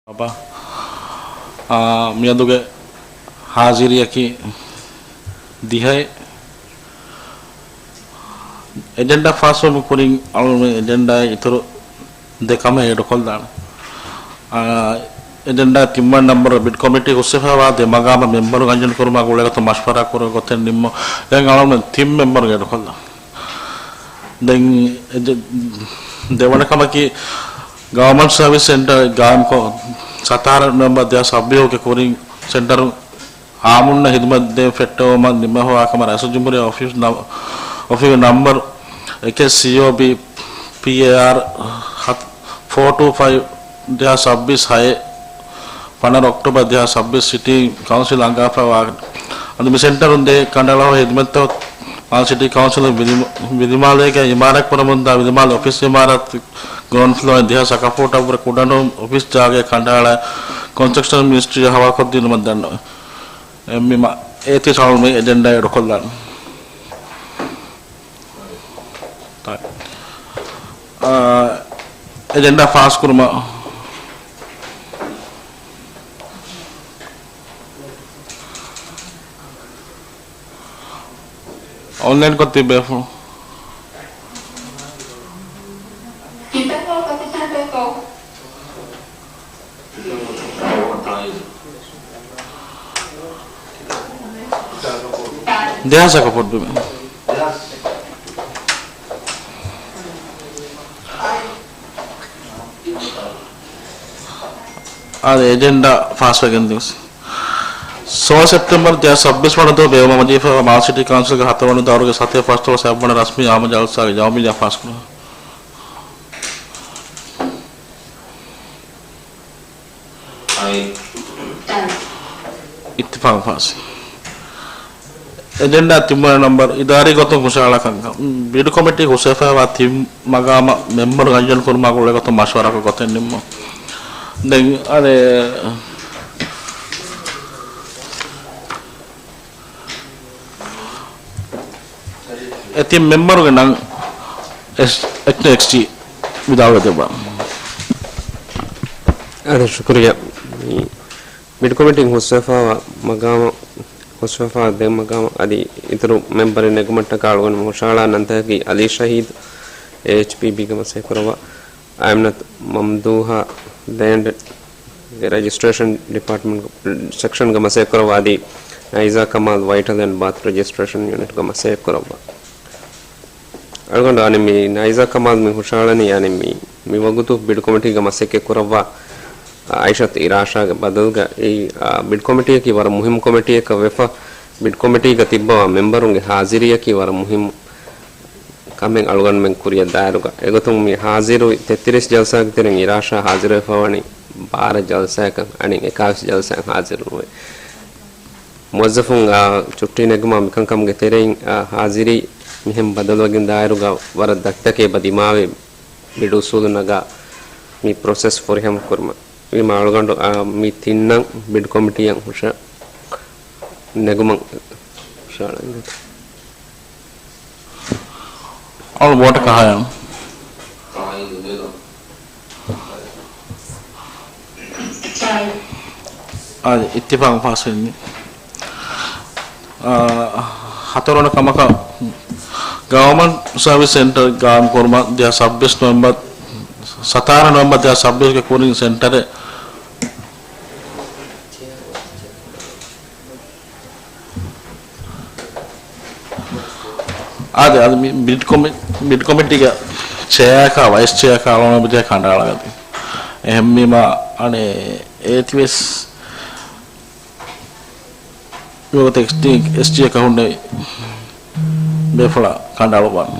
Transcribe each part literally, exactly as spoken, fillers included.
ބާ، އާ، މިއަދުގެ ހާޒިރީއަކީ ދިހައެއް. އެޖެންޑާ ފާސްވުމުގެ ކުރިން އަޅުގަނޑު އެޖެންޑާއެއް އިތުރު ދެ ކަމެއް އެޑުކޮށްލާނަން. އާ، އެޖެންޑާ ތިންވަނަ ނަންބަރު ބިޑް ކޮމިޓީ ހުސްވެފައިވާ ދެ މަގާމަށް މެމްބަރު އަންޖަން ކުރުމާ ގުޅޭގޮތަށް މަޝްވަރާ ކުރޭ ގޮތެއް ނިންމުން. ދެން އަޅުގަނޑު ތިން މެމްބަރު އެޑުކޮށްލާނަން. ދެން އެ ދެ-، ދެވަނަ ކަމަކީ، ގަވަރމަންޓް ސަރވިސް ސެންޓަރ ގާއިމްކޮށް، ސަތާރަ ނޮވެމްބަރު ދެހާސް ސައްބީސްގެ ކުރިން ސެންޓަރު އާއްމުންނަށް ހިދުމަތް ދޭން ފެއްޓެވުމަށް ނިންމަފައިވާ ކަމަށް ރައީސުލްޖުމްހޫރިއްޔާ އޮފީސް ނަ-، އޮފީހުގެ ނަމްބަރު އެކެއް ސީއޯބީ ޕީއޭއާރް ހަތް ފޯ ޓޫ ފައިވް ދެހާސް ސައްބީސް ހައެއް ފަނަރަ އޮކްޓޯބަރު ދެހާސް ސައްބީސް ސިޓީ ކައުންސިލް އަންގާފައިވާ. އަދި މި ސެންޓަރުން ދޭ ކަނޑައަޅާ ހިދުމަތްތައް މާލެ ސިޓީ ކައުންސިލުން ވިލި-، ވިލިމާލޭގެ އިމާރާތް ކުރަމުންދާ ވިލިމާލެ އޮފީސް އިމާރާތް ގްރައުންޑް ފްލޯއިން ދެހާސް އަކަށް ފޫޓަށްވުރެ ކުޑަނޫން އޮފީސް ޖާގައެއް ކަނޑައަޅާ ކޮންސްޓްރަކްޝަން މިނިސްޓްރީއަށް ހަވާލުކޮށްދިނުމަށް ދަންނަވަން. އެ މި މަ-، އޭތި ސަޅުމެ އެޖެންޑާ އެޑުކޮށްލާން. އާ، އެޖެންޑާ ފާސްކުރުމަށް އޮންލައިންކޮށް ތިއްބެވިފަ. ދެހާސް އަކަށް ފުޓްބިމެއް. އާދެ، އެޖެންޑާ ފާސްވެގެން ދިވެސް. ސޯޅަ ސެޕްޓެމްބަރު ދެހާސް ސައްބީސް ވަނަ ދުވަހު ބޭއްވުމަށް ވަޒީފާ މާލެ ސިޓީ ކައުންސިލްގެ ހަތަރުވަނަ ދައުރުގެ ސަތޭކަ ފަސްދޮޅަސް އަށްވަނަ ރަސްމީ އާއްމު ޖަލްސާގެ ޔައުމިއްޔާ ފާސްކުރުން. އިއްތިފާގު ފާސް. އެޖެންޑާ ތިންވަނަ ނަންބަރު، އިދާރީ ގޮތުން ހުށަހަޅާ ކަންކަން. ބިޑް ކޮމިޓީ ހުސްވެފައިވާ ތިން މަގާމަށް މެމްބަރު އަންޖަން ކުރުމާ ގުޅޭގޮތުން މަޝްވަރާކޮށް ގޮތެއް ނިންމުން. ދެން އަދެ އެ ތިން މެމްބަރުގެ ނަން އެސް-، އެޗްޓީ ވިދާޅުވެ ދެއްވާ. އަދި ޝުކުރިއްޔާ. މި ބިޑް ކޮމިޓީން ހުސްވެފައިވާ މަގާމަށް، ހުސްވެފައިވާ ދެ މަގާމަށް އަދި އިތުރު މެމްބަރެއް ނެގުމަށްޓަކާ އަޅުގަނޑު ހުށަހަޅާ ނަންތަކަކީ އަލީ ޝަހީދު، އޭއެޗްޕީބީގެ މަސައްކަތް ކުރައްވާ، އައިމްނަތު މަމްދޫހާ، ލޭންޑް ރެޖިސްޓްރޭޝަން ޑިޕާޓްމަންޓް ސެކްޝަންގެ މަސައްކަތް ކުރައްވާ އަދި ނައިޒާ ކަމާލް، ވައިޓަލް އެންޑް ބާތު ރެޖިސްޓްރޭޝަން ޔުނިޓްގެ މަސައްކަތް ކުރައްވާ. އަޅުގަނޑު އަނެއް މި ނައިޒާ ކަމާލް މި ހުށަހަޅަނީ އަނެއް މި، މި ވަގުތު ބިޑް ކޮމިޓީގެ މަސައްކަތް ކުރައްވާ އައިޝަތު އިރާޝާގެ ބަދަލުގަ. އެއީ، އާ، ބިޑް ކޮމިޓީއަކީ ވަރަށް މުހިއްމު ކޮމިޓީއަކަށް ވެފަ، ބިޑް ކޮމިޓީގަ ތިއްބަވާ މެމްބަރުންގެ ހާޒިރީއަކީ ވަރަށް މުހިއްމު ކަމެއް އަޅުގަނޑުމެން ކުރިއަށް ދާއިރުގަ. އެގޮތުން މި ހާޒިރުވި ތެއްތިރީސް ޖަލްސާގެ ތެރެއިން އިރާޝާ ހާޒިރުވެފަވަނީ ބާރަ ޖަލްސާއަކަށް، އަނެއް އެކާވީސް ޖަލްސާއަށް ހާޒިރުނުވޭ. މުވައްޒަފުން، އާ، ޗުއްޓީ ނެގުމާ މިކަންކަމުގެ ތެރެއިން، އާ، ހާޒިރީ މިހެން ބަދަލުވެގެން ދާއިރުގަ ވަރަށް ދަތިތަކެއް އެބަ ދިމާވެ، ބިޑު އުސޫލު ނަގާ މި ޕްރޮސެސް ފުރިހަމަ ކުރުމަށް. ވީމާ އަޅުގަނޑު، އާ، މި ތިންނަން ބިޑް ކޮމިޓީއަށް ހުށަ ނެގުމަށް ހުށަހަޅަން. އަޅު ވޯޓަކަށް ހައި. އާދެ، އިއްތިފާގު ފާސްވެނީ. އާ، ހަތަރުވަނަ ކަމަކަށް، ގަވަރމަންޓް ސަރވިސް ސެންޓަރ ގާއިމް ކުރުމަށް ދެހާސް ސައްބީސް ނޮވެމްބަރު، ސަތާރަ ނޮވެމްބަރު ދެހާސް ސައްބީސްގެ ކުރިން ސެންޓަރެއް އާދެ، އާދެ، މި ބިޑް ކޮމި-، ބިޑް ކޮމިޓީގެ ޗެއާއަކާ ވައިސް ޗެއާއަކާ އަޅުގަނޑު ބުދޭ ކަނޑައަޅަގަތީ. އެހެންވީމަ، އަނެއް އޭތިވެސް މިވަގުތު އެސްޓީ، އެސްޓީއަކަށް ހުންނެވި ބޭފުޅާ ކަނޑައަޅުއްވާން.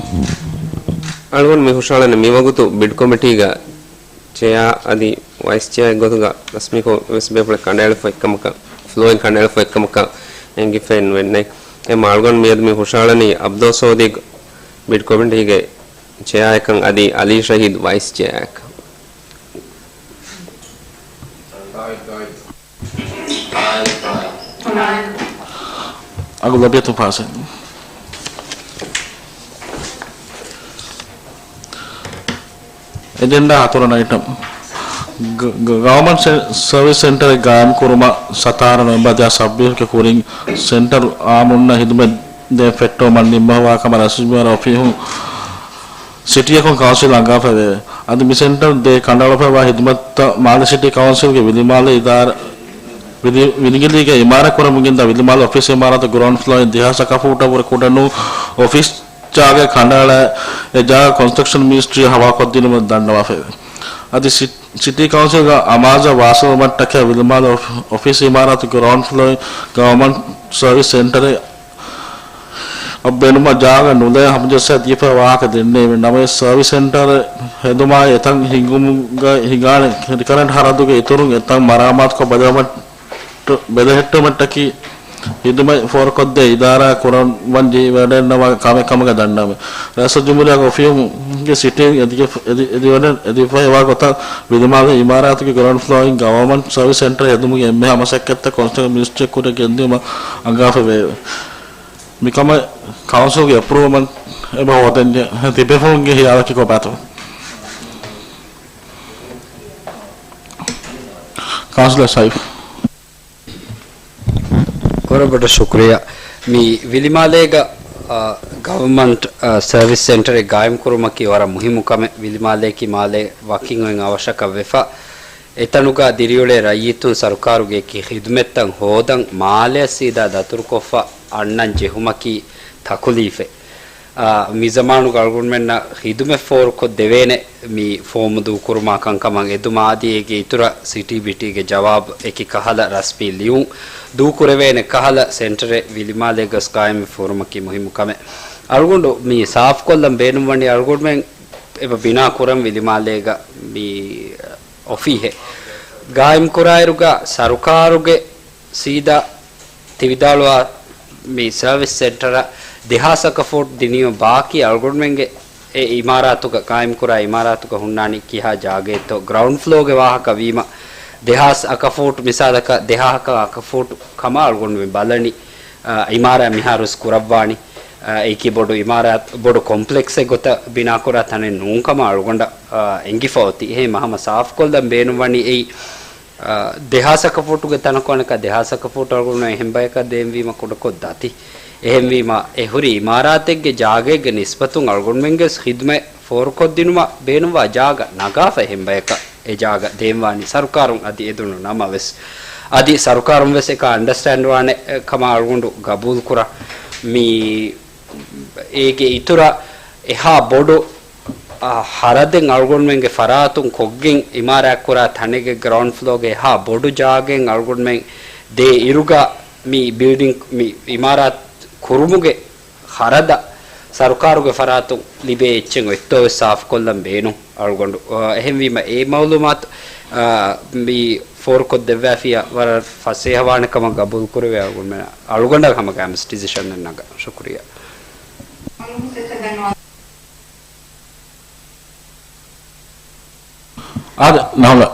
އަޅުގަނޑު މި ހުށަހަޅަނީ މިވަގުތު ބިޑް ކޮމިޓީގަ ޗެއާ އަދި ވައިސް ޗެއާ ގޮތުގަ ރަސްމީކޮށް ވެސް ބޭފުޅެއް ކަނޑައެޅިފަ އެއްކަމަކަށް، ފްލޯއިން ކަނޑައެޅިފަ އެއްކަމަކަށް އެނގިފައެއް ނުވެންނެ. އެމަ އަޅުގަނޑު މިއަދު މި ހުށަހަޅަނީ އަބްދޯސް ސޯދީގެ ބިޑް ކޮމިޓީގެ ޗެއާއެއްކަން އަދި އަލީ ޝަހީދު ވައިސް ޗެއާއެއްކަން. އަގު ލަބިޔަތު ފާސެ. އެޖެންޑާ ހަތަރު އައިޓަމް. ގ-، ގ-، ގަވަރމަންޓް ސެ-، ސަރވިސް ސެންޓަރެއް ގާއިމް ކުރުމަށް ސަތާރަ ނޮވެމްބަރ ދެހާސް ސައްބީސްގެ ކުރިން ސެންޓަރު އާއްމުންނަށް ހިދުމަތް ދޭން ފެއްޓެވުމަށް ނިންމަވާ ކަމަށް ރައީސުލްޖުމްހޫރިއްޔާ އޮފީހުން ސިޓީއަކުން ކައުންސިލް އަންގާފައިވެއެވެ. އަދި މި ސެންޓަރު ދޭ ކަނޑައަޅުފައިވާ ހިދުމަތްތައް މާލެ ސިޓީ ކައުންސިލްގެ ވިލިމާލެ އިދާރާ، ވިލި-، ވިލިގެ އިމާރާތް ކުރަމުން ގެންދާ ވިލިމާލެ އޮފީސް އިމާރާތު ގްރައުންޑް ފްލޯއިން ދެހާސް އަކަށް ފޫޓަށް ވުރެ ކުޑަ ނޫން އޮފީސް ޖާގަ ކަނޑައަޅާ، އެ ޖާގަ ކޮންސްޓްރަކްޝަން މިނިސްޓްރީއަށް ހަވާލުކޮށްދިނުމަށް ދަންނަވާފައެވެ. އަދި ސި-، ސިޓީ ކައުންސިލްގެ އަމާޒަށް ވާސިލުވުމަށްޓަކައި ވިލިމާލެ އޮފީ-، އޮފީސް އިމާރާތު ގްރައުންޑް ފްލޯއިން ގަވަރމަންޓް ސަރވިސް ސެންޓަރެއް އަށް ބޭނުމަށް ޖާގަ ނުލައި ހަމަޖައްސާ ދީފައި ވާހަކަ ދެންނެވި ނަމަވެސް، ސަރވިސް ސެންޓަރެއް ހެދުމާއި އެތަން ހިންގުމުގަ ހިނގާނެ ރިކަރެންޓް ހަރަދުގެ އިތުރުން އެތަން މަރާމާތުކޮށް ބަދަލުމަށް ބެލެހެއްޓުމަށްޓަކީ ހިދުމަތް ފޯރުކޮށްދޭ އިދާރާ ކުރަން ވަން ޖެހިވަޑައިގަންނަވާ ކަމެއް ކަމުގަ ދަންނަވަމެވެ. ރައީސުލްޖުމްހޫރިއްޔާގެ އޮފީހުންގެ ސިޓީން އެދިގެ-، އެދި-، އެދިވަޑަ-، އެދިފައިވާ ގޮތަށް ވިލިމާލެ އިމާރާތުގެ ގްރައުންޑް ފްލޯއިން ގަވަރމަންޓް ސަރވިސް ސެންޓަރ ހެދުމުގެ އެންމެހާ މަސައްކަތްތައް ކޮންސްޓްރަކްޝަން މިނިސްޓްރީއަށް ކުރިއަށް ގެންދިއުމަށް އަންގާފައިވެއެވެ. މިކަމަށް ކައުންސިލްގެ އެޕްރޫވަލް އެބަ ހޯދަންޖެހޭ ތިބޭފުޅުންގެ ހިޔާލަކީ ކޮބާތޯ؟ ކައުންސިލަރ ސައިފް. ވަރަށް ބޮޑަށް ޝުކުރިއްޔާ. މި ވިލިމާލޭގަ، އާ، ގަވަރމަންޓް، އާ، ސަރވިސް ސެންޓަރެއް ގާއިމް ކުރުމަކީ ވަރަށް މުހިއްމު ކަމެއް. ވިލިމާލޭގެ މާލޭ ވަކިން އޮތް އަވަށަކަށް ވެފަ، އެތަނުގަ ދިރިއުޅޭ ރައްޔިތުން ސަރުކާރުގެ އެކި ޚިދުމަތްތައް ހޯދަން މާލެއަށް ސީދާ ދަތުރުކޮށްފަ އަންނަން ޖެހުމަކީ ތަކުލީފެއް. އާ، މިޒަމާނުގަ އަޅުގަނޑުމެންނަށް ޚިދުމަތް ފޯރުކޮށްދެވޭނެ މި ފޯމު ދޫކުރުމާ ކަންކަމަށް އެދުމާ އަދި އޭގެ އިތުރަށް ސިޓީ ބިޓީގެ ޖަވާބު އެކި ކަހަލަ ރަސްމީ ލިޔުން ދޫކުރެވޭނެ ކަހަލަ ސެންޓަރެއް ވިލިމާލޭގަސް ގާއިމް ފޯރުމަކީ މުހިއްމު ކަމެއް. އަޅުގަނޑު މި ސާފުކޮށްލަން ބޭނުންވަނީ އަޅުގަނޑުމެން އެބަ ބިނާ ކުރަން ވިލިމާލޭގަ މި އޮފީހެއް ގާއިމް ކުރާއިރުގަ ސަރުކާރުގެ ސީދާ ތި ވިދާޅުވާ މި ސަރވިސް ސެންޓަރަށް ދެހާސް އަކަ ފޫޓް ދިނީމަ ބާކީ އަޅުގަނޑުމެންގެ އެ އިމާރާތުގަ، ގާއިމްކުރާ އިމާރާތުގަ ހުންނާނީ ކިހާ ޖާގައެއްތޯ؟ ގްރައުންޑް ފްލޯގެ ވާހަކަ ވީމަ، ދެހާސް އަކަ ފޫޓް، މިސާލަކަށް ދެހާހަކަ އަކަ ފޫޓް ކަމަށް އަޅުގަނޑުމެން ބަލަނީ، އާ، އިމާރާތް މިހާރުވެސް ކުރައްވާނީ، އާ، އެކި ބޮޑު އިމާރާތް، ބޮޑު ކޮމްޕްލެކްސެއް ގޮތަށް ބިނާކުރާ ތަނެއް ނޫން ކަމަށް އަޅުގަނޑަށް، އާ، އެނގިފަ އޮތީ. އެހެން ހަމަ ސާފުކޮށްލަން ބޭނުންވަނީ އެއީ، އާ، ދެހާސް އަކަ ފޫޓުގެ ތަނަކު އަނެކާ ދެހާސް އަކަ ފޫޓު އަޅުގަނޑު އެހެން ބަޔަކަށް ދޭންވީމަ ކުޑަކޮށް ދަތި. އެހެންވީމަ، އެ ހުރި އިމާރާތެއްގެ ޖާގައެއްގެ ނިސްބަތުން އަޅުގަނޑުމެންގެ ޚިދުމަތް ފޯރުކޮށްދިނުމަށް ބޭނުންވާ ޖާގަ ނަގާފަ އެހެން ބަޔަކަށް އެ ޖާގަ ދޭންވާނީ ސަރުކާރުން އަދި އެދުނު ނަމަވެސް. އަދި ސަރުކާރުން ވެސް އެކަން އަންޑަސްޓޭންޑް ވާނެ ކަމަށް އަޅުގަނޑު ގަބޫލުކުރަން. މި އޭގެ އިތުރަށް އެހާ ބޮޑު، އާ، ހަރަދެއް އަޅުގަނޑުމެންގެ ފަރާތުން ކޮށްގެން އިމާރާތްކުރާ ތަނެއްގެ ގްރައުންޑް ފްލޯގެ އެހާ ބޮޑު ޖާގައެއް އަޅުގަނޑުމެން ދޭ އިރުގަ މި ބިލްޑިން، މި އިމާރާތް ކުރުމުގެ ޚަރަދަށް ސަރުކާރުގެ ފަރާތުން ލިބޭ އެއްޗެއް އޮތްތޯވެސް ސާފުކޮށްލަން ބޭނުން އަޅުގަނޑު. އާ، އެހެންވީމަ އެ މައުލޫމާތު، އާ، މި ފޯރުކޮށްދެއްވާފިއްޔާ ވަރަށް ފަސޭހަވާނެ ކަމަށް ގަބޫލުކުރެވޭ އަޅުގަނޑުމެން އަޅުގަނޑަށް ހަމަ ގާމިސް ޑިސިޝަން ނަގަން. ޝުކުރިއްޔާ. އާދެ، ނަހުލަ.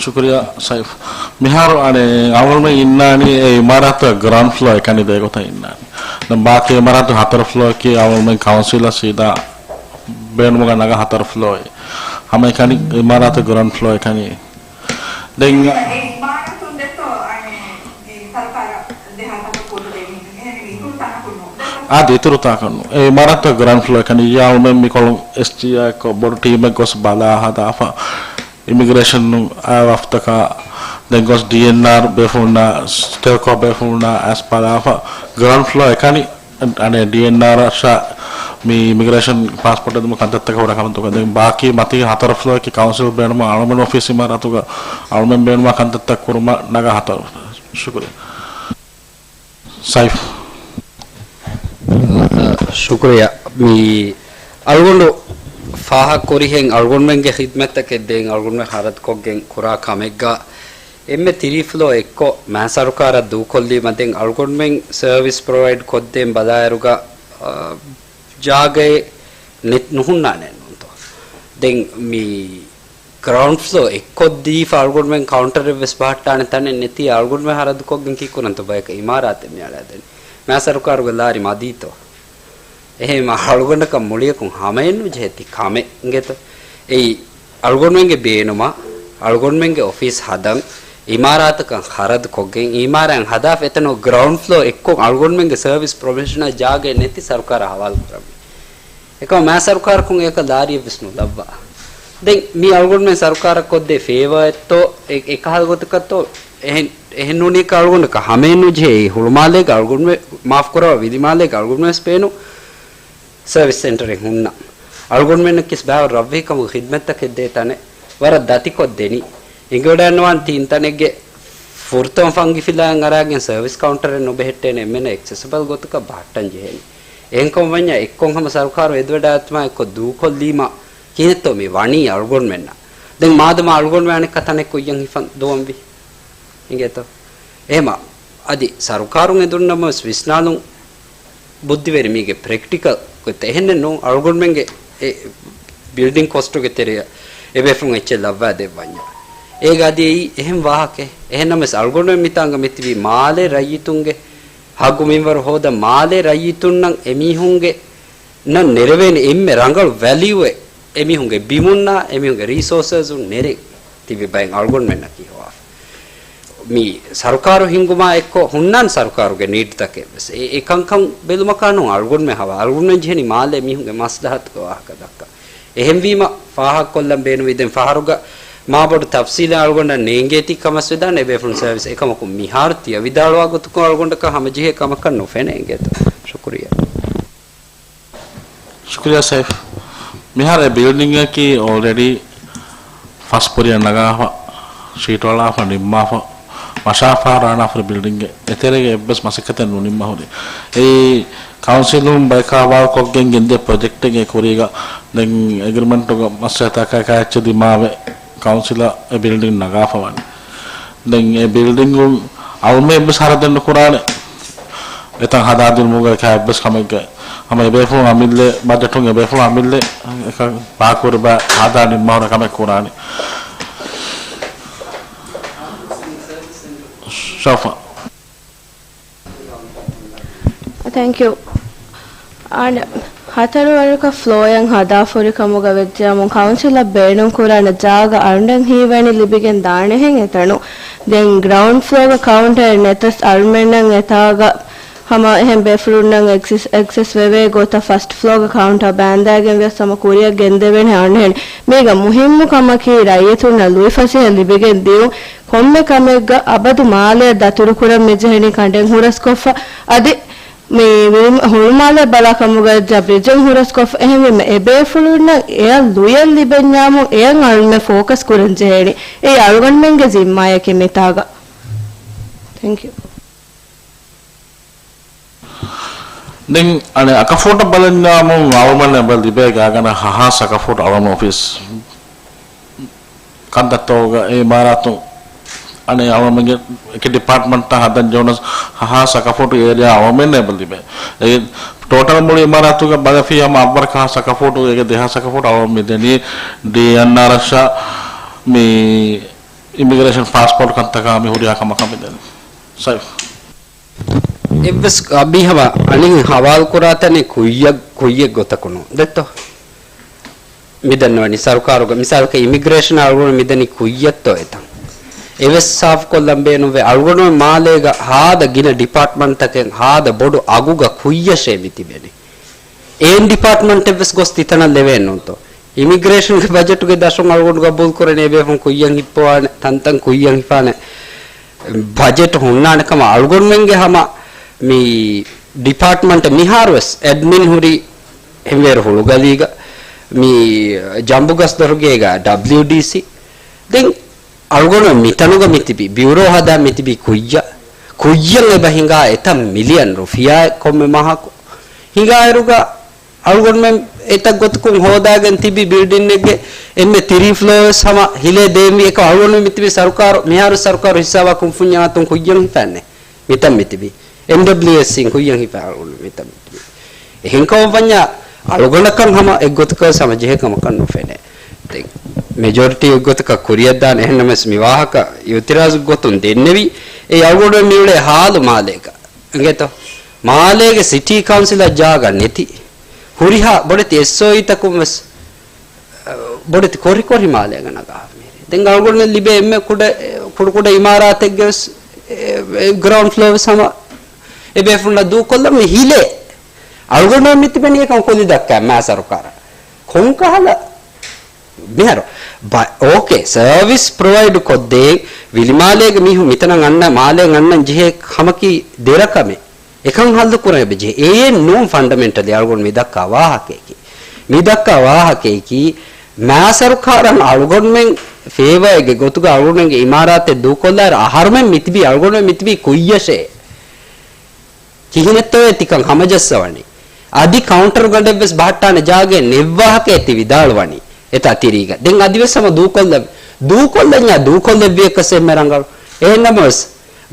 ޝުކުރިއްޔާ ސައިފް. މިހާރު އަނެއް އަޅުގަނޑުމެން އިންނާނީ އެ އިމާރާތުގެ ގްރައުންޑް ފްލޯ އެކަނި ދޭ ގޮތަށް އިންނާނީ. ދެން ބާކީ އިމާރާތު ހަތަރު ފްލޯއަކީ އަޅުގަނޑުމެން ކައުންސިލަށް ސީދާ ބޭނުމުގަ ނަގާ ހަތަރު ފްލޯއެއް. ހަމައެކަނި އިމާރާތުގެ ގްރައުންޑް ފްލޯ އެކަނި. ދެން އެ އިމާރާތުން ދެއްތޯ އަނެއް މި ސަރުކާރަށް ދެހާ ތަނަކަށް ކުޑަ ދެވީ. އެހެން މި އިތުރު ތަނަކުން ނޫން. އާދެ، އިތުރު ތަނަކުން ނޫން. އެ އިމާރާތުގެ ގްރައުންޑް ފްލޯ އެކަނި. އިއްޔާ އަޅުގަނޑުމެން މިކޮޅުން އެސްޖީއާ އެއްކޮށް ބޮޑު ޓީމެއް ގޮސް ބަލާ ހަދާފަ. އިމިގްރޭޝަން އާ ވަފްދަކާ ދެން ގޮސް ޑީއެންއާރް ބޭފުޅުންނާ، ޓެލްކޯ ބޭފުޅުންނާ އައިސް ބަލާފަ. ގްރައުންޑް ފްލޯ އެކަނި. އަނެއް ޑީއެންއާރަށާ މި އިމިގްރޭޝަން ޕާސްޕޯޓް ހެދުމަށް ކަންތައްތަކަށް ހުރެ ކަމަށް ދުކަ. ދެން ބާކީ މަތީ ހަތަރު ފްލޯއަކީ ކައުންސިލް ބޭނުމަށް އަޅުގަނޑުމެން އޮފީސް އިމާރާތުގަ އަޅުގަނޑުމެން ބޭނުމަށް ކަންތައްތައް ކުރުމަށް ނަގާ ހަތަރު. ޝުކުރިއްޔާ. ސައިފް. ޝުކުރިއްޔާ. މި އަޅުގަނޑު ފާހަގަ ކުރިހެން އަޅުގަނޑުމެންގެ ޚިދްމަތްތަކެއް ދޭން އަޅުގަނޑުމެން ހަރަދުކޮށްގެން ކުރާ ކަމެއްގަ އެންމެ ތިރީ ފްލޯ އެއްކޮށް މާ ސަރުކާރަށް ދޫކޮށްލީމަ ދެން އަޅުގަނޑުމެން ސަރވިސް ޕްރޮވައިޑް ކޮށްދޭން ބަލާއިރުގަ، އާ، ޖާގައެއް ނެތް ނުހުންނާނެ ނޫންތޯ؟ ދެން މި ގްރައުންޑް ފްލޯ އެއްކޮށްދީފަ އަޅުގަނޑުމެން ކައުންޓަރެއް ވެސް ބަހައްޓާނެ ތަނެއް ނެތީ އަޅުގަނޑުމެން ހަރަދުކޮށްގެން ކީއްކުރަންތޯ ބަޔަކަށް އިމާރާތެއް މި އަޅާދެނީ؟ މާ ސަރުކާރުގެ ލާރި މަދީތޯ؟ އެހެން އަޅުގަނޑަކަށް މުޅިއަކުން ހަމައެއްނުޖެހޭ ތި ކަމެއް އިނގޭތޯ. އެއީ އަޅުގަނޑުމެންގެ ބޭނުމަށް އަޅުގަނޑުމެންގެ އޮފީސް ހަދަން، އިމާރާތަކަށް ޚަރަދު ކޮށްގެން، އިމާރާތް ހަދާފަ އެތަނުގަ ގްރައުންޑް ފްލޯ އެއްކޮށް އަޅުގަނޑުމެންގެ ސަރވިސް ޕްރޮފެޝަނަލް ޖާގައެއް ނެތި ސަރުކާރަށް ހަވާލު ކުރަންވީ. އެކަމަ މާ ސަރުކާރަކުން އެއަކަށް ލާރިއެއް ވެސް ނުލައްވާ. ދެން މި އަޅުގަނޑުމެން ސަރުކާރަށް ކޮށްދޭ ފޭވާއެއްތޯ އެ، އެކަހަލަ ގޮތަކަށްތޯ އެހެން، އެހެން ނޫނީކަ އަޅުގަނޑަކަށް ހަމައެއްނުޖެހޭ. އެއީ ހުޅުމާލޭގަ އަޅުގަނޑުމެ-، މާފްކުރައްވާ، ވިލިމާލޭގަ އަޅުގަނޑުމެން ވެސް ބޭނުން ސަރވިސް ސެންޓަރެއް ހުންނަ. އަޅުގަނޑުމެންނަކީ ބައިވަރު ރަށްވެހިކަމުގެ ޚިދްމަތްތަކެއް ދޭ ތަނެއް ވަރަށް ދަތިކޮށްދެނީ. އެނގިވަޑައިނުވާން ތީން ތަނެއްގެ ފުރަތަމަ ފަންގި ފިލާއިން އަރާގެން ސަރވިސް ކައުންޓަރެއް ނުބެހެއްޓޭނެ އެންމެނަށް އެކްސެސަބަލް ގޮތަކަށް ބަހައްޓަން ޖެހޭނީ. އެހެންކަމަށް ވަންޏާ އެއްކޮށް ހަމަ ސަރުކާރު އެދިވަޑައިގަތުމާ އެއްކޮށް ދޫކޮށްލީމަ ކިހިނެއްތޯ މި ވަނީ އަޅުގަނޑުމެންނަށް؟ ދެން މާދަމާ އަޅުގަނޑުމެން އަނެއްކާ ތަނެއް ކުއްޔަށް ހިފަން ދުވަންވީ. އިނގޭތޯ؟ އެހެމަ އަދި ސަރުކާރުން އެދުންނަމަވެސް ވިސްނާލުން ބުއްދިވެރި މީގެ ޕްރެކްޓިކަލް ގޮތް އެހެންނެއް ނޫން. އަޅުގަނޑުމެންގެ އެ ބިލްޑިން ކޮސްޓުގެ ތެރެއަށް އެބޭފުޅުން އެއްޗެއް ލައްވާ ދެއްވަންޏާ. އޭގަ އަދި އެއީ އެހެން ވާހަކައެއް. އެހެންނަމަވެސް އަޅުގަނޑުމެން މިތާނގަ މިތިބީ މާލޭ ރައްޔިތުންގެ ހައްގު މިންވަރު ހޯދަން މާލޭ ރައްޔިތުންނަށް އެމީހުންގެ ނަން ނެރެވޭނެ އެންމެ ރަނގަޅު ވެލިއުއެއް އެމީހުންގެ ބިމުންނާ އެމީހުންގެ ރީސޯސަސް ނެރެ ތިބި ބައެއް އަޅުގަނޑުމެންނަކީ ހޮވާފަ. މި ސަރުކާރު ހިންގުމާ އެއްކޮށް ހުންނާން ސަރުކާރުގެ ނީޑްތަކެއް ވެސް. އެ، އެ ކަންކަން ބެލުމަކާ ނޫން އަޅުގަނޑުމެން ހަވާ. އަޅުގަނޑުމެން ޖެހެނީ މާލޭ މީހުންގެ މަސްލަހަތުގެ ވާހަކަ ދައްކަން. އެހެންވީމަ ފާހަގަކޮށްލަން ބޭނުވީ ދެން ފަހަރުގަ މާ ބޮޑު ތަފްސީލެއް އަޅުގަނޑަށް ނޭނގޭތީ ކަމަށް ވެދާނެ އެބޭފުޅުން ސަރވިސް. އެކަމަކު މިހާރު ތިޔަ ވިދާޅުވާ ގޮތަކުން އަޅުގަނޑަކަށް ހަމަޖެހޭ ކަމަކަށް ނުފެނޭ އިނގޭތޯ. ޝުކުރިއްޔާ. ޝުކުރިއްޔާ ސައިފް. މިހާރު އެ ބިލްޑިންގަކީ އޯލްރެޑީ ފަސް ކުރިއަށް ނަގާފަ، ޝީޓް އަޅާފަ، ނިންމާފަ، މަށާފަހަރު އަނާފަ ބިލްޑިންގެއް. އެތެރޭގަ އެއްވެސް މަސައްކަތެއް ނުނިންމާ ހުރި. އެއީ ކައުންސިލުން ބަޔަކާ ހަވާލުކޮށްގެން ގެންދިޔަ ޕްރޮޖެކްޓެއްގެ ކުރީގަ ދެން އެގްރިމެންޓުގަ މަސްވެތާކައި އެއްޗެއް ދިމާވެ، ކައުންސިލަށް އެ ބިލްޑިން ނަގާފަ ވަނީ. ދެން އެ ބިލްޑިންގުން އަޅުމެން އެއްވެސް ހަރަދެއް ނުކުރާނެ. އެތަން ހަދާދިނުމުގަ އެކާ އެއްވެސް ކަމެއްގެ ހަމަ އެބޭފުޅުން އަމިއްލަ ބަޖެޓުން އެބޭފުޅުން އަމިއްލަ އެކަ ބާކުރި ބަ ހަދާ ނިންމާހުރެ ކަމެއް ކުރާނެ. ޝަފާ. ތެންކް ޔޫ. އަން ހަތަރުވަރަކަށް ފްލޯއެއް ހަދާފަ ހުރި ކަމުގަ ވެއްޖެއަމުން ކައުންސިލަށް ބޭނުން ކުރާނެ ޖާގަ އަންޑަން ހީވަނި ލިބިގެން ދާނެހެން އެތަނު. ދެން ގްރައުންޑް ފްލޯގަ ކައުންޓަރެއް ނެތަސް އަޅުމެންނަށް އެތާގަ ހަމަ އެހެން ބޭފުޅުންނަށް އެކްސެސް، އެކްސެސް ވެވޭ ގޮތަށް ފަސްޓް ފްލޯގަ ކައުންޓަރ ބާންދާގެން ވިޔަސް ހަމަ ކުރިއަށް ގެންދެވޭނެ އަންހެން. މީގަ މުހިއްމު ކަމަކީ ރައްޔިތުންނަށް ލުއިފަސޭހަ ލިބިގެން ދިޔުން. ކޮންމެ ކަމެއްގަ އަބަދު މާލެއަށް ދަތުރުކުރަން މިޖެހެނީ ކަނޑެއް ހުރަސްކޮށްފަ. އަދި މި ހުޅުމާލެ ބަލާ ކަމުގައްޖާ ބްރިޖެއް ހުރަސްކޮށްފަ. އެހެންވީމަ އެބޭފުޅުންނަށް އެއަށް ލުޔެއް ލިބެންޏާމު އެއަށް އަޅުމެން ފޯކަސް ކުރަން ޖެހޭނީ. އެއީ އަޅުގަނޑުމެންގެ ޒިންމާޔަކީ މިތާގަ. ތެންކް ޔޫ. ދެން އަނެއް އަކަފޫޓަށް ބަލަންޏާމު އަޅުމެން އެބަ ލިބޭ ގާގަނޑަށް ހަހާސް އަކަފޫޓް އަޅުމެން އޮފީސް ކަންތައްތަކުގަ އެ އިމާރާތު އަނެއް އަޅުމެންގެ އެކި ޑިޕާޓްމަންޓްތައް ހަދަން ޖެހުނަސް ހަހާސް އަކަފޫޓު އޭރިއާ އަޅުމެން އެބަ ލިބޭ. އެ ޓޯޓަލް މުޅި އިމާރާތުގަ ބަލަފި ހަމަ އަށްވަރަކަށް ހަހާސް އަކަފޫޓު އޭގެ ދެހާސް އަކަފޫޓު އަޅުމެން މި ދެނީ ޑީއެންއާރަށާ މި އިމިގްރޭޝަން ޕާސްޕޯޓް ކަންތަކާ މި ހުރިހާ ކަމަކަށް މިދެން. ސައިފް. އެއްވެސް އަބީ ހަމަ އަނިހިން ހަވާލު ކުރާތަނެއް ކުއްޔަށް، ކުއްޔެއް ގޮތަކު ނޫން. ދެއްތޯ؟ މިދަންނަވަނީ ސަރުކާރުގަ މިސާލަކަށް އިމިގްރޭޝަން އަޅުގަނޑު މިދަނީ ކުއްޔަށްތޯ އެތަން. އެވެސް ސާފުކޮށްލަން ބޭނުންވޭ. އަޅުގަނޑު މާލޭގަ ހާދަ ގިނަ ޑިޕާޓްމަންޓްތަކެއް ހާދަ ބޮޑު އަގުގަ ކުއްޔަށޭ މި ތިބެނީ. އެހެން ޑިޕާޓްމަންޓެއްވެސް ގޮސް ތިތަނަށް ލެވޭން ނޫންތޯ؟ އިމިގްރޭޝަންގެ ބަޖެޓުގެ ދަށުން އަޅުގަނޑު ގަބޫލު ކުރަނީ އެބޭފުން ކުއްޔަށް ހިއްޕަވާނެ، ތަންތަން ކުއްޔަށް ހިފާނެ ބަޖެޓް ހުންނާނެ ކަމަށް. އަޅުގަނޑުމެންގެ ހަމަ މި ޑިޕާޓްމަންޓް މިހާރުވެސް އެޑްމިން ހުރި އެންވޭރު ހުޅުގަލީގަ، މި ޖަނބުގަސްދޮރުގޭގަ ޑަބްލިއުޑީސީ. ދެން އަޅުގަނޑު މިތަނުގަ މިތިބި ބިއުރޯ ހަދާ މިތިބި ކުއްޔަށް، ކުއްޔަށް އެބަ ހިނގާ އެތައް މިލިއަން ރުފިޔާއެއް ކޮންމެ މަހަކު ހިނގާއިރުގަ، އަޅުގަނޑުމެން އެތައް ގޮތަކުން ހޯދާގެން ތިބި ބިލްޑިންއެއްގެ އެންމެ ތިރީ ފްލޯވެސް ހަމަ ހިލޭ ދޭންވީ. އެކަމް އަޅުގަނޑު މިތިބި ސަރުކާރު، މިހާރު ސަރުކާރު ހިއްސާވާ ކުންފުންޏާ އަތުން ކުއްޔަށް ހިފާނެ. މިތަން މިތިބީ. އެމްޑަބްލިއުއެސްސީން ކުއްޔަށް ހިފާ އަޅުގަނޑު މިތަން މިތިބީ. އެހެން ކަމަށްވަންޏާ އަޅުގަނޑަކަށް ހަމަ އެއްގޮތަކަށް ހަމަ ޖެހޭ ކަމަކަށް ނުފެނޭ. ދެން މެޖޯރިޓީ އެއްގޮތަކަށް ކުރިއަށްދާނެ. އެހެންނަމަވެސް މި ވާހަކަ އިއުތިރާޒު ގޮތުން ދެންނެވީ. އެ އަޅުގަނޑު މިއުޅޭ ހާލު މާލޭގަ. އިނގޭތޯ؟ މާލޭގެ ސިޓީ ކައުންސިލަށް ޖާގަ ނެތި. ހުރިހާ ބޮޑެތި އެސްއޯއީތަކުން ވެސް، އަ، ބޮޑެތި ކޮށި ކޮށި މާލޭގަ ނަގާ މީރި. ދެން އަޅުގަނޑުމެން ލިބޭ އެންމެ ކުޑަ، އެ، ކުޑަ ކުޑަ އިމާރާތެއްގެ ވެސް، އެ، އެ، ގްރައުންޑް ފްލޯ ވެސް ހަމަ އެބޭފުންނަށް ދޫކޮށްލަން މި ހިލޭ. އަޅުގަނޑު މިތިބެނީ އެކަން ކުލި ދައްކާ މާ ސަރުކާރަށް. ކޮންކަހަލަ މިހާރު ބަ-، އޯކޭ، ސަރވިސް ޕްރޮވައިޑް ކޮށްދޭން ވިލިމާލޭގެ މީހުން މިތަނަށް އަންނަ މާލޭ އަންނަން ޖެހޭ ހަމަކީ ދެރަކަމެއް. އެކަން ހައްލު ކުރަން އެބަޖެހޭ. އެއެއް ނޫން ފަންޑަމެންޓަލީ އަޅުގަނޑު މި ދައްކާ ވާހަކައަކީ. މި ދައްކާ ވާހަކައަކީ މާ ސަރުކާރަށް އަޅުގަނޑުމެން ފޭވައެއްގެ ގޮތުގަ އަޅުގަނޑުމެންގެ އިމާރާތެއް ދޫކޮށްލާއިރު އަހަރުމެން މިތިބީ އަޅުގަނޑުމެން މިތިބީ ކުއްޔަށޭ. ކިހިނެއްތޯއޭ ތިކަން ހަމަޖައްސަވަނީ؟ އަދި ކައުންޓަރު ގަނޑެއްވެސް ބަހައްޓާނެ ޖާގައެއް ނެއްވާހަކައޭ ތި ވިދާޅުވަނީ. އެތާ ތިރީގަ. ދެން އަދިވެސް ހަމަ ދޫކޮށްލަ-، ދޫކޮށްލަންޏާ ދޫކޮށްލެއްވިޔަކަސް އެންމެ ރަނގަޅު. އެހެންނަމަވެސް،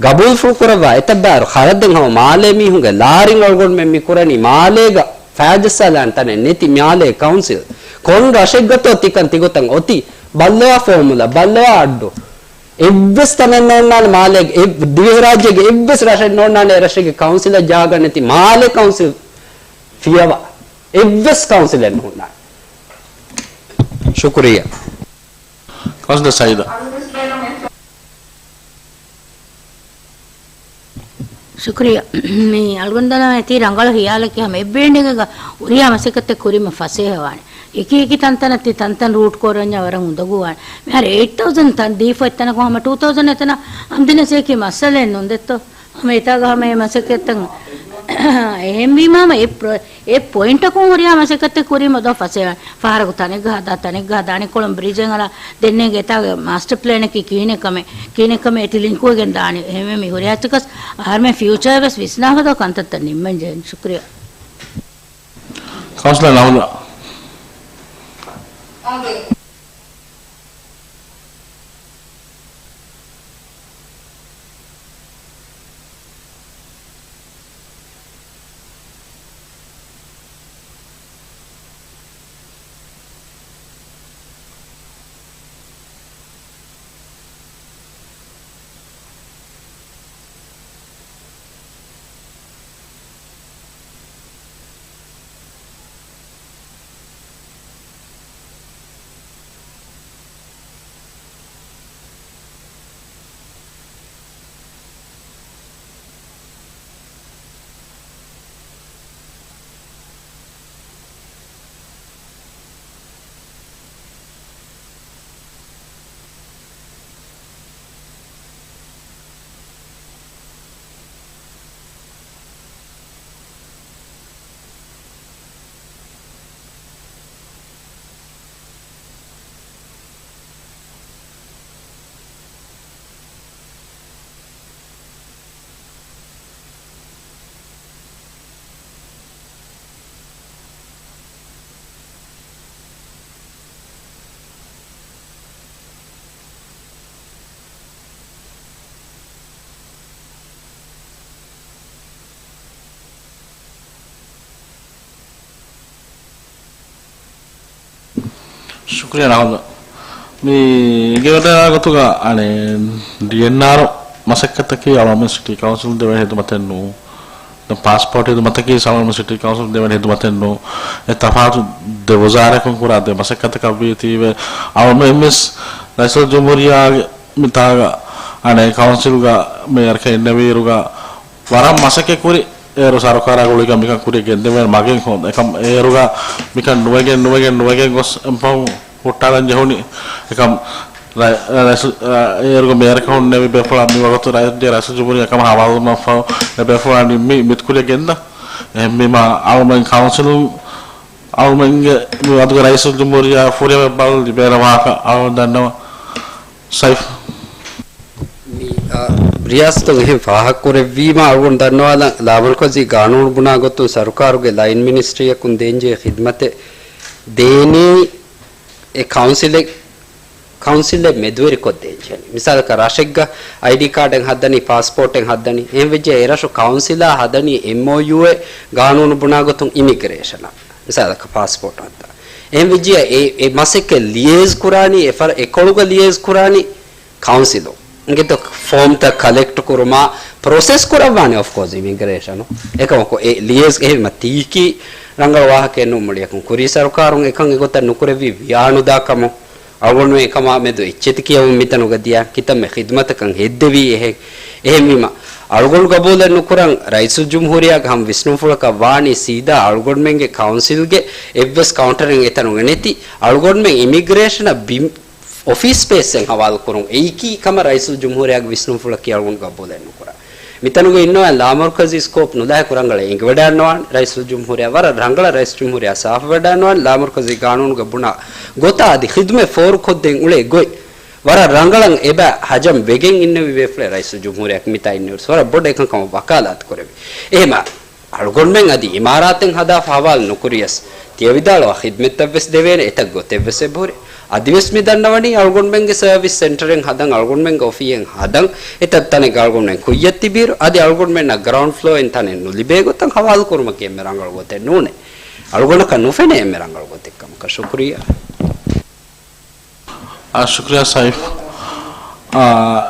ގަބޫލުފުޅުކުރައްވާ އެތައްބާރު ޚަރަދެއް ހަމަ މާލޭ މީހުންގެ ލާރިން އަޅުގަނޑުމެން މި ކުރަނީ މާލޭގަ ފައިޖައްސާލާން ތަނެއް ނެތި މާލޭ ކައުންސިލް. ކޮން ރަށެއްގަތޯ ތިކަން ތިގޮތަށް އޮތީ؟ ބައްލަވާ ފޯމުލާ، ބައްލަވާ އައްޑު. އެއްވެސް ތަނެއް ނޯންނާނެ މާލޭގެ، އެ ދިވެހިރާއްޖޭގެ އެއްވެސް ރަށެއް ނޯންނާނެ އެ ރަށެއްގެ ކައުންސިލަށް ޖާގަ ނެތި މާލޭ ކައުންސިލް ފިޔަވާ. އެއްވެސް ކައުންސިލެއް ނޯންނާނެ. ޝުކުރިއްޔާ. ކައުންސިލަރ ސައީދާ. ޝުކުރިއްޔާ. މި އަޅުގަނޑު ދަންނަވަނީ ތީ ރަނގަޅު ހިޔާލަކީ ހަމަ އެއް ބިލްޑިންގެއްގަ ހުރިހާ މަސައްކަތެއް ކުރީމަ ފަސޭހަވާނެ. އެކި އެކި ތަންތަނަށް ތި ތަންތަން ރޫޓް ކޯރަންޏާ ވަރަށް އުނދަގޫވާނެ. މިހާރު އެއިޓް ތައުޒަން ތަން ދީފަ އެތަނަކު ހަމަ ޓޫ ތައުޒަން އެތަނަށް ހަމަ ދިނަސް އެކި މައްސަލައެއް ނޫން ދެއްތޯ؟ ހަމަ އެތާގަ ހަމަ އެ މަސައްކަތްތައް އެހެންވީމަ ހަމަ އެ ޕްރޮ-، އެ ޕޮއިންޓަކުން ހުރިހާ މަސައްކަތެއް ކުރީމަ ދޯ ފަސޭހަ ފަހަރަކު ތަނެއްގަ ހަދާ، ތަނެއްގަ ހަދާނެ ކޮޅުން ބްރިޖެއް އަޅާ ދެންނޭނގެ އެތާގެ މާސްޓަ ޕްލޭނަކީ ކިހިނެއް ކަމެއް، ކިހިނެއް ކަމެއް އެތި ލިންކުވެގެން ދާނެ. އެހެންވެ މި ހުރިހާ އެއްޗަކަސް އަހަރުމެން ފިއުޗާ ވެސް ވިސްނާފަދަ ކަންތައްތައް ނިންމަން ޖެހެން. ޝުކުރިއްޔާ. ކައުންސިލަރ ނަހުލާ. ޝުކުރިއްޔާ ރާހުލް. މި ގެވަޑައިގަތުގަ އަނެއް ޑީއެންއާރު މަސައްކަތަކީ އަޅުގަނޑު ސިޓީ ކައުންސިލް ދެވޭ ހިދުމަތެއް ނޫން. ދެން ޕާސްޕޯޓް ހިދުމަތަކީ އަޅުގަނޑު ސިޓީ ކައުންސިލް ދެވޭ ހިދުމަތެއް ނޫން. އެ ތަފާތު ދެ ވުޒާރަތްކުން ކުރާ ދެ މަސައްކަތަކަށް ވީތީވެ، އަޅުގަނޑު އެންމެސް ރައީސުލްޖުމްހޫރިއްޔާގެ މިތާގަ އަނެއް ކައުންސިލްގަ މޭޔަރަކަށް އިންނެވިއިރުގަ ވަރަށް މަސައްކަތް ކުރި އޭރު ސަރުކާރާ ގުޅިގަ މިކަން ކުރިޔަށް ގެންދެވޭނެ މަގެއް ހޯދަ. އެކަމް އޭރުގަ މިކަން ނުވެގެން، ނުވެގެން، ނުވެގެން ގޮސް އެންފަހު ހުއްޓާލަން ޖެހުނީ. އެކަމް ރަ-، ރައީސު-، އޭރުގެ މޭޔަރަކަށް ހުންނެވި ބޭފުޅާ މި ވަގުތު ރައީ-، ރައީސުލްޖުމްހޫރިއްޔާ ކަމަށް ހަވާލުވުމަށްފަހު އެ ބޭފުޅާ ނިންމީ މިތިކުރިޔަށް ގެންދާ. އެހެންވީމަ އަޅުމެން ކައުންސިލުން، އަޅުމެންގެ މި ވަގުތުގެ ރައީސުލްޖުމްހޫރިއްޔާ ފުރިހަމަ ބަލަން ލިބޭނެ ވާހަކަ އަޅުމެން ދަންނަވަން. ސައިފް. މި، އާ، ރިޔާސަތުން އެހެން ފާހަގަކުރެއްވީމަ އަޅުގަނޑު ދަންނަވާލަން، ލާމަރުކަޒީ ގާނޫނު ބުނާ ގޮތުން ސަރުކާރުގެ ލައިން މިނިސްޓްރީއަކުން ދޭންޖެހޭ ޚިދްމަތެއް ދޭނީ އެ ކައުންސިލެއް، ކައުންސިލެއް މެދުވެރިކޮށްދޭންޖެހޭނީ. މިސާލަކަށް ރަށެއްގަ އައިޑީ ކާޑެއް ހައްދަނީ، ޕާސްޕޯޓެއް ހައްދަނީ، އެހެން ވެއްޖެ އެ ރަށު ކައުންސިލާ ހަދަނީ އެމްއޯޔޫއެއް ގާނޫނު ބުނާ ގޮތުން އިމިގްރޭޝަނާ. މިސާލަކަށް ޕާސްޕޯޓް ހައްދާ. އެހެން ވެއްޖިއްޔާ އެ، އެ މަސައްކަތް ލިޔޭޒް ކުރާނީ، އެ ފަރ-، އެކޮޅުގަ ލިޔޭޒް ކުރާނީ ކައުންސިލުން. އިނގޭތޯ ފޯމްތައް ކަލެކްޓް ކުރުމާ، ޕްރޮސެސް ކުރައްވާނެ އޮފްކޯސް އިމިގްރޭޝަނުން. އެކަމަކު އެ ލިޔޭޒް އެހެންމަ ތީކީ ރަނގަޅު ވާހަކައެއް ނޫން. މުޅިއަކުން ކުރީ ސަރުކާރުން އެކަން އެގޮތަށް ނުކުރެއްވީ ވިޔާނުދާ ކަމުން. އަޅުގަނޑު އެކަމާ މެދު އެއްޗެތި ކިޔަވުން މިތަނުގަ ދިޔަ ކިތަންމެ ޚިދްމަތަކަށް ހެއްދެވީ އެހެން. އެހެންވީމަ، އަޅުގަނޑު ގަބޫލެއް ނުކުރަން، ރައީސުލްޖުމްހޫރިއްޔާގެ ހަމަ ވިސްނުންފުޅަކަށް ވާނީ ސީދާ އަޅުގަނޑުމެންގެ ކައުންސިލްގެ އެއްވެސް ކައުންޓަރެއް އެތަނުގަ ނެތި، އަޅުގަނޑުމެން އިމިގްރޭޝަނަށް ބި-، އޮފީސް ސްޕޭސްއެއް ހަވާލު ކުރުން. އެއީކީ ކަމަށް ރައީސުލްޖުމްހޫރިއްޔާގެ ވިސްނުންފުޅަކީ އަޅުގަނޑު ގަބޫލެއް ނުކުރާ. މިތަނުގަ އިންނަވާ ލާމަރުކަޒީ ސްކޯޕް ނުލާހިކު ރަނގަޅަށް އެނގިވަޑައިންނަވާނެ ރައީސުލްޖުމްހޫރިއްޔާ. ވަރަށް ރަނގަޅަށް ރައީސުލްޖުމްހޫރިއްޔާ ސާފުވެވަޑައިންނަވާނެ ލާމަރުކަޒީ ގާނޫނުގަ ބުނާ ގޮތާ އަދި ޚިދުމަތް ފޯރުކޮށްދޭން އުޅޭ ގޮތް. ވަރަށް ރަނގަޅަށް އެބަ ހަޖަމް ވެގެން އިންނެވި ބޭފުޅެއް ރައީސުލްޖުމްހޫރިއްޔާ މިތާ އިންނެވި ވަރަށް ބޮޑު އެކަންކަމަށް ވަކާލާތު ކުރެވި. އެހެމަ އަޅުގަނޑުމެން އަދި އިމާރާތެއް ހަދާފަ ހަވާލު ނުކުރިޔަސް، ތިޔަ ވިދާޅުވާ ޚިދްމަތްތައްވެސް ދެވޭނެ އެތައް ގޮތެއްވެސް އެބަހުރި. އަދިވެސް މި ދަންނަވަނީ އަޅުގަނޑުމެންގެ ސަރވިސް ސެންޓަރެއް ހަދަން، އަޅުގަނޑުމެންގެ އޮފީހެއް ހަދަން، އެތައް ތަނެއްގަ އަޅުގަނޑުމެން ކުއްޔަށް ތިބިއިރު، އަދި އަޅުގަނޑުމެންނަށް ގްރައުންޑް ފްލޯއިން ތަނެއް ނުލިބޭ ގޮތަށް ހަވާލު ކުރުމަކީ އެންމެ ރަނގަޅު ގޮތެއް ނޫނޭ. އަޅުގަނޑަކަށް ނުފެނޭ އެންމެ ރަނގަޅު ގޮތެއް ކަމަކަށް. ޝުކުރިއްޔާ. އާ، ޝުކުރިއްޔާ ސައިފް. އާ،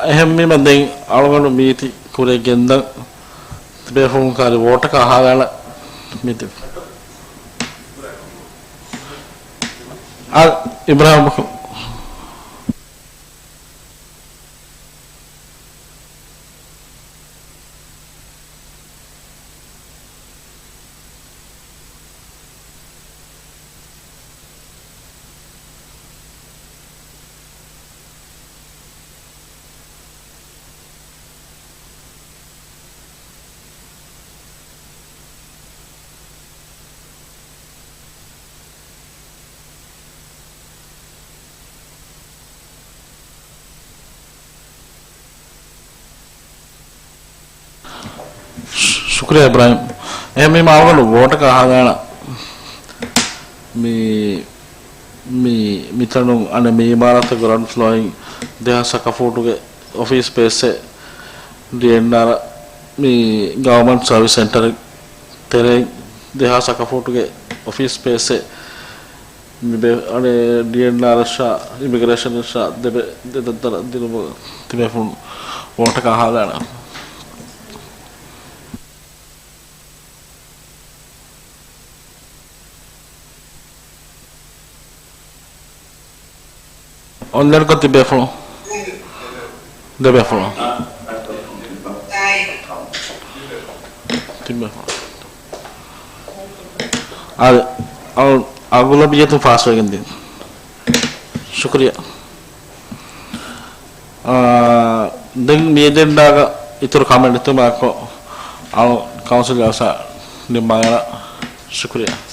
އެހެންވީމަ ދެން އަޅުގަނޑު މީތި ކުރިޔަށް ގެންދަން ތިބޭފުޅުން ކާރި ވޯޓަކަށް އަހާލާނަ މީތި. އާ، އިބްރާހިމް ބަކު. ޝުކުރިއްޔާ އިބްރާހިމް. އެހެންވީމަ އަޅުގަނޑު ވޯޓަކަށް އަހާލާނަ. މި، މި، މިތަނުން އަނެއް މި އިމާރާތަށް ގްރައުންޑް ފްލޯއިން ދެހާސް އަކަފޫޓުގެ އޮފީސް ސްޕޭސްއެއް، ޑީއެންއާރ، މި ގަވަރމަންޓް ސަރވިސް ސެންޓަރ ތެރެއިން ދެހާސް އަކަފޫޓުގެ އޮފީސް ސްޕޭސްއެއް މި ބޭ-، އަނެއް ޑީއެންއާރަށާ އިމިގްރޭޝަނަށާ ދެބެ-، ދެ ދައްތަރަށް ދިނުމަށް ތިބޭފުޅުން ވޯޓަކަށް އަހާލާނަ. އޮންލައިންކޮށް ތިބޭފުޅުން. ދެބޭފުޅުން. ތިބޭފުޅުން. އަ-، އަ-، އަގުލަބިއްޔަތުން ފާސްވެގެން ދިން. ޝުކުރިއްޔާ. އާ، ދެން މި އެޖެންޑާގަ އިތުރު ކަމެއް ނެތުމާއެކު، އަޅު ކައުންސިލް ޖަލްސާ ނިންމާލާނަ. ޝުކުރިއްޔާ.